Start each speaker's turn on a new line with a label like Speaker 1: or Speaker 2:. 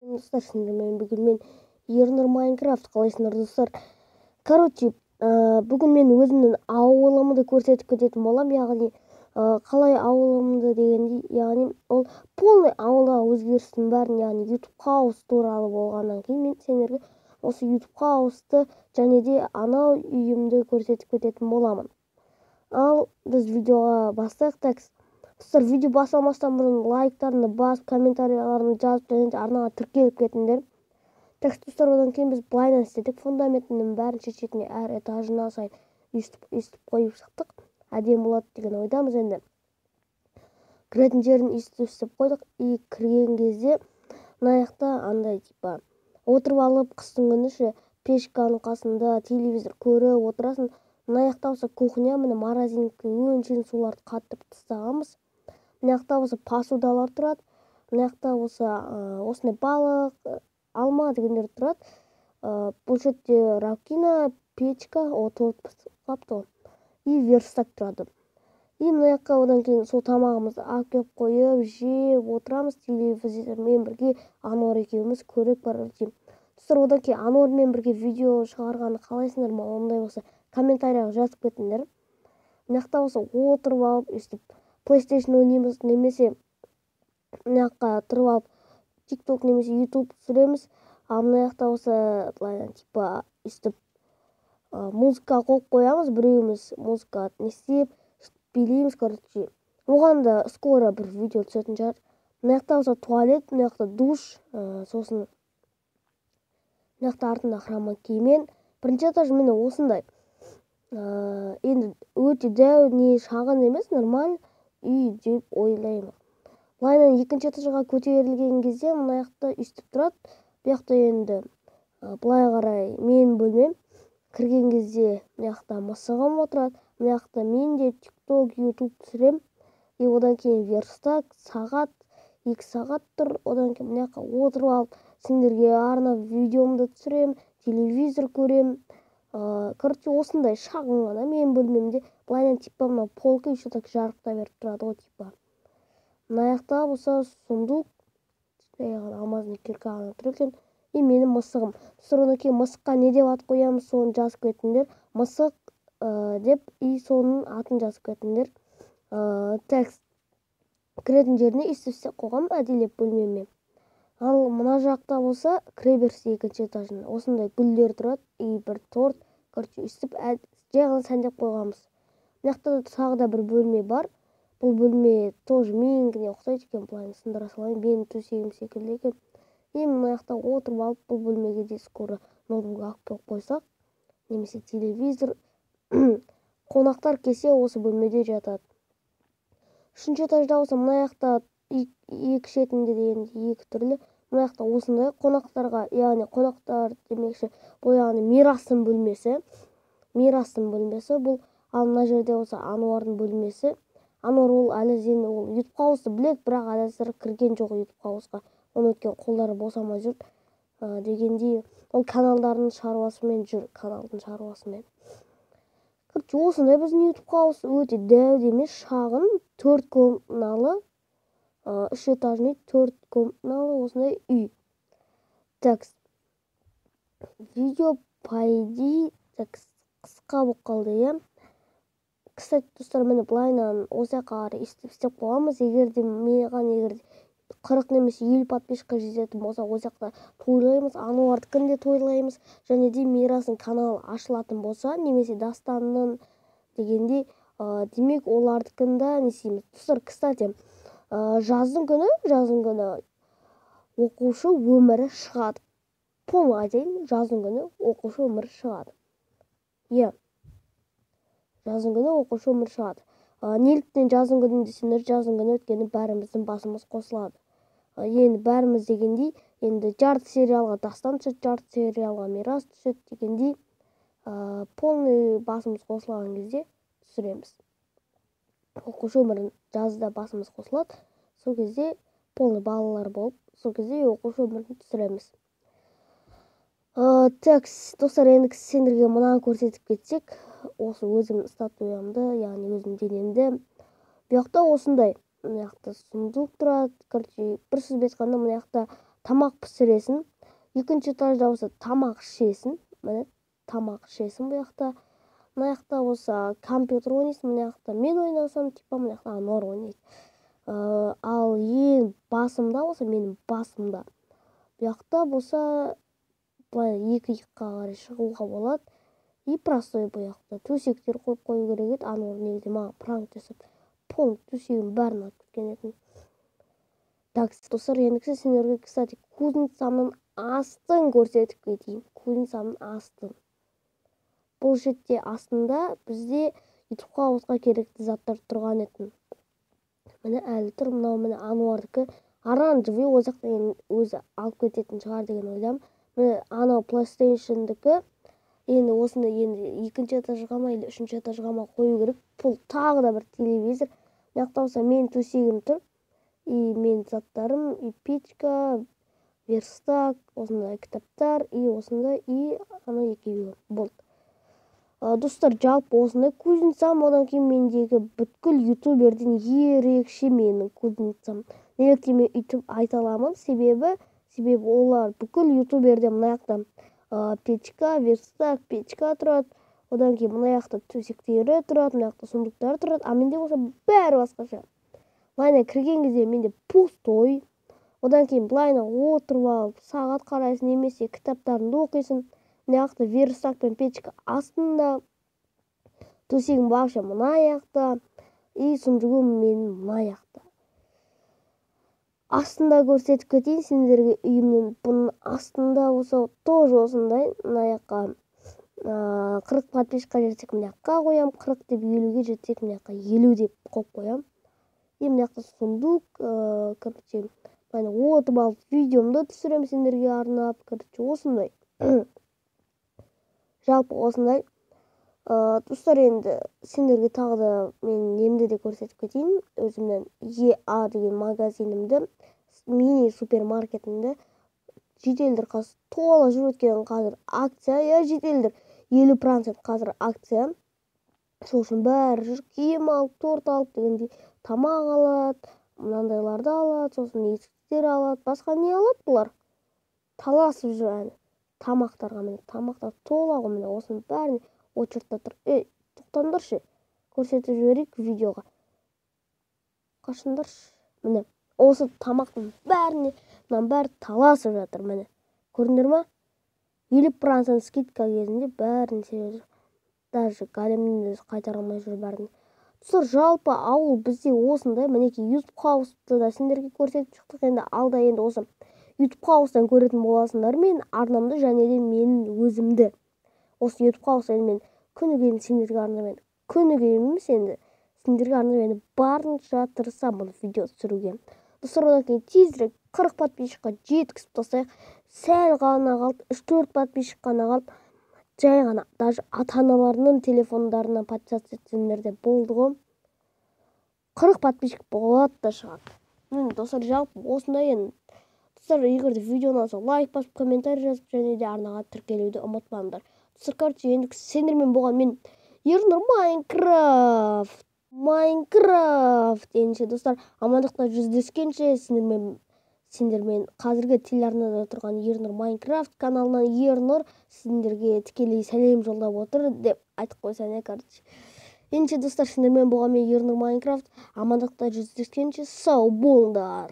Speaker 1: Достар, сіздермен бүгін мен, Ернұр Майнкрафт. Қалайсыңдар, достар? Короче, бүгін мен өзімнің ауылымды көрсетіп кететін боламын. Яғни қалай ауылымды дегенде, яғни ол полный ауылдағы өзгерістің бәрін, яғни YouTube House туралы болғаннан кейін, мен сендерге осы YouTube House-ты және де анау үйімді көрсетіп кететін боламын. Ал біз видеоға бастайық. Так, достар, видео басталмастан бұрын лайктарыңды басып, комментарияларыңды жазып және де арнаға тіркеліп кетіңдер. Так, достар, одан кейін біз былайынан істедік. Фундаментінің бәрін шет-шетіне, әр этажына сайын өйстіп өйстіп қойып шықтық. Әдемі болады деген ойдамыз. Енді кіретін жерін өйстіп істеп қойдық. И кірген кезде мына жақта андай, типа, отырып алып, қыстың күні ше, печканың қасында телевизор көріп отырасың. Мына жақта болса кухня, міне, морозильникке өңшең суларды қатырып тастағанбыз. Мына жақта болса посудалар тұрады. Мына жақта болса осындай балық, алма дегендер тұрады. Бұл жерде раковина, печка, о, толып қалыпты ғой, и верстак тұрады. И мына жаққа одан кейін сол тамағымызды алып келіп қойып, жеп отырамыз телевизормен бірге. Ануар екеуміз көріп. Короче, достар, одан кейін Ануармен бірге видео шығарғанды қалайсыңдар ма? Ондай болса, комментарияға жазып кетіңдер. Мына жақта болса отырып алып, өйстіп PlayStation ойнаймыз немесе мына жаққа тұрып алып, TikTok немесе YouTube түсіреміз. Ал мына жақта болса былай, типа, өйстіп музыка қойып қоямыз, біреуіміз музыка не істеп, билейміз. Короче, оған да скоро бір видео түсетін шығар. Мына жақта болса туалет, мына жақта душ, сосын мына жақта артында хромакеймен. Бірінші этаж міне осындай. Енді өте дәу не шағын емес, нормаль үй деп ойлаймын. Былайынан екінші этажға көтерілген кезде мына жақта өйстіп тұрады. Бұл жақта енді былай қарай менің бөлмем. Кірген кезде мына жақта мысығым отырады. Мына жақта мен де TikTok, YouTube түсіремін. И одан кейін верстак, сағат, 2 сағат тұр. Одан кейін мына жаққа отырып алып, сендерге арнап видеомды түсіремін, телевизор көремін. Короче, осындай шағын ғана менің бөлмемде. Былайынан, типа, мынау полка еще так жарықта беріп тұрады ғой, типа. Мына жақта болса сундук, жай ғана алмазный кирка ғана тұр екен. И менің мысығым. Достар, одан кейін мысыққа не деп ат қоямыз, соны жазып кетіңдер. Мысық деп, и соның атын жазып кетіңдер. Так, кіретін жеріне өйстіп істеп қойғанмын әдейілеп бөлмеме. Ал мына жақта болса, кіреберіс екінші этажына осындай гүлдер тұрады и бір торт. Короче, өйстіп жай ғана сәндеп қойғанбыз. Мына жақта да тағы да бір бөлме бар. Бұл бөлме тоже менікіне ұқсайды екен. Былай сындыра салайын, менің төсегім секілді екен. И мына жақта отырып алып, бұл бөлмеге де скоро ноутбук алып келіп қойсақ немесе телевизор, қонақтар келсе, осы бөлмеде жатады. Үшінші этажда болса, мына жақта екі шетінде дегенде екі түрлі. Мына жақта осындай қонақтарға, яғни қонақтар демекші, бұл, яғни, Мирастың бөлмесі. Мирастың бөлмесі бұл. Ал мына жерде болса Ануардың бөлмесі. Ануар ол әлі зені, ол YouTube House-ты біледі, бірақ әлі әзір кірген жоқ YouTube House-қа. Оны өткен қолдары босамай жүр дегендей, ол каналдардың шаруасымен жүр, каналдың шаруасымен. Короче, осындай біздің YouTube House. Өте дәу емес, шағын, төрт комналы, үш этажный, төрт комналы осындай үй. Так, видео, по идее, так, қысқа болып қалды, иә. Кстати, достар, міне, былайынан осы жаққа қарай өйстіп істеп қойғанбыз. Егер де маған, егер де 40 немесе 50 подписчикқа жететін болса, ол жақта тойлаймыз, Ануардікін де тойлаймыз. Және де Мирастың каналы ашылатын болса немесе Дастанның дегендей, демек, олардікін да не істейміз. Достар, кстати, жаздың күні оқушы өмірі шығады. Полный айтайын, жаздың күні оқушы өмірі шығады, иә. Жаздың күні оқушы өмірі шығады. Неліктен жаздың күні десеңдер, жаздың күні, өйткені бәріміздің басымыз қосылады. Енді бәріміз дегендей, енді жарты сериалға Дастан түседі, жарты сериалға Мирас түседі дегендей, полный басымыз қосылған кезде түсіреміз оқушы өмірін. Жазда басымыз қосылады, сол кезде полный балалар болып, сол кезде оқушы өмірін түсіреміз. Так, достар, енді сендерге мынаны көрсетіп кетсек, осы өзімнің статуямды, яғни өзімнің денемді. Бұл жақта осындай, мына жақта сундук тұрады. Короче, бір сөзбен айтқанда, мына жақта Тамақ пісіресің. Екінші этажда болса, тамақ ішесің. Міне, тамақ ішесің бұл жақта. Мына жақта болса, компьютер ойнайсың. Мына жақта мен ойнасам, типа, мына жақта Ануар ойнайды. Ал ең басымда болса, менің басымда, бұл жақта болса, былай екі жаққа қарай шығуға болады. И простой, бұл жақта төсектер қойып қою керек еді. Ануар негізі маған пранк жасап, полный төсегін бәрін алып кеткен еді. Так, достар, ендігісі сендерге, кстати, кузницамның астын көрсетіп кетейін. Кузницамның астын. Бұл жерде, астында бізде Ютуб Хаусқа керекті заттар тұрған еді. Міне, әлі тұр. Мынау, міне, Ануардікі, оранжевый. Ол жақта енді өзі алып кететін шығар деген ойдамын. Міне, анау PlayStation'дікі. Енді осыны енді екінші этажға ма или үшінші этажға ма қою керек. Бұл тағы да бір телевизор. Мына жақта болса, менің төсегім тұр и менің заттарым, и печка, верстак, осындай кітаптар и осындай, и ана екеуі болды. Достар, жалпы осындай кузницам. Одан кейін мендегі бүткіл ютуберден ерекше менің кузницам. Неліктен мен өйтіп айта аламын? Себебі олар бүкіл ютуберде мына жақта печка, верстак, печка тұрады. Одан кейін мына жақта төсектері тұрады, мына жақта сундуктар тұрады. А менде болса, бәрі басқаша. Былайынан кірген кезде менде пустой. Одан кейін былайынан отырып алып, сағат қарайсың немесе кітаптарыңды оқисың. Мына жақта верстак пен печка астында, төсегім вообще мына жақта и сундугім менің мына жақта. Астында көрсетіп кетейін сендерге үйімнің. Бұның астында болса, тоже осындай. Мына жаққа 40 подписчикқа жетсек, мына жаққа қоямын, 40 деп, 50-ге жетсек, мына жаққа 50 деп қойып қоямын. И мына жақта сундук. Короче, мына отырып алып, видеомды түсіремін сендерге арнап. Короче, осындай, жалпы осындай. Достар, енді сендерге тағы да мен немді де көрсетіп кетейін, өзімнің ЕА деген магазинімді, мини супермаркетімді. Жительдер қазір тола жүр, өйткені қазір акция, иә, жительдер 50% қазір акция. Сол үшін бәрі жүр, киім алып, торт алып дегендей, тамақ алады, мынандайларды алады, сосын есіктер алады. Басқа не алады? Бұлар таласып жүр әне тамақтарға. Міне, тамақтар тола ғой. Міне, осының бәріне очередьте тұр. Ей, тоқтаңдаршы, көрсетіп жіберейік видеоға, қашыңдаршы. Міне, осы тамақтың бәріне мынаның бәрі таласып жатыр. Міне, көрдіңдер ма? 50% скидка кезінде бәрін себеп жүр. Даже големнің өзі қайтара алмай жүр бәрін. Достар, жалпы ауыл бізде осындай. Мінекей, Ютуб Хаусты да сендерге көрсетіп шықтық. Енді алда енді осы Ютуб Хаустан көретін боласыңдар мен арнамды және де менің өзімді. Осы Ютуб Хаус енді мен күніге сендерге арнап, енді күніге емес, енді сендерге арнап, енді барынша тырысамын видео түсіруге. Достар, одан кейін тезірек 40 подписчикқа жеткізіп тастайық. Сәл ғана қалды, 3-4 подписчик қана қалды. Жай ғана даже ата аналарының телефондарына подписаться етсеңдер де болды ғой, 40 подписчик болады да шығады. Міне, достар, жалпы осындай. Енді, достар, егер де видео ұнаса, лайк басып, комментарий жазып және де арнаға тіркелуді ұмытпаңдар. Достар, короче, енді сендермен болған мен, Ернұр Майнкрафт, Майнкрафт. Ендеше, достар, амандықта жүздескенше! Сендермен қазіргі телеарнада тұрған Ернұр Майнкрафт каналынан Ернұр сендерге тікелей сәлем жолдап отыр деп айтып қойсаң, иә. Короче, ендеше, достар, сендермен болған мен, Ернұр Майнкрафт. Амандықта жүздескенше, сау болыңдар!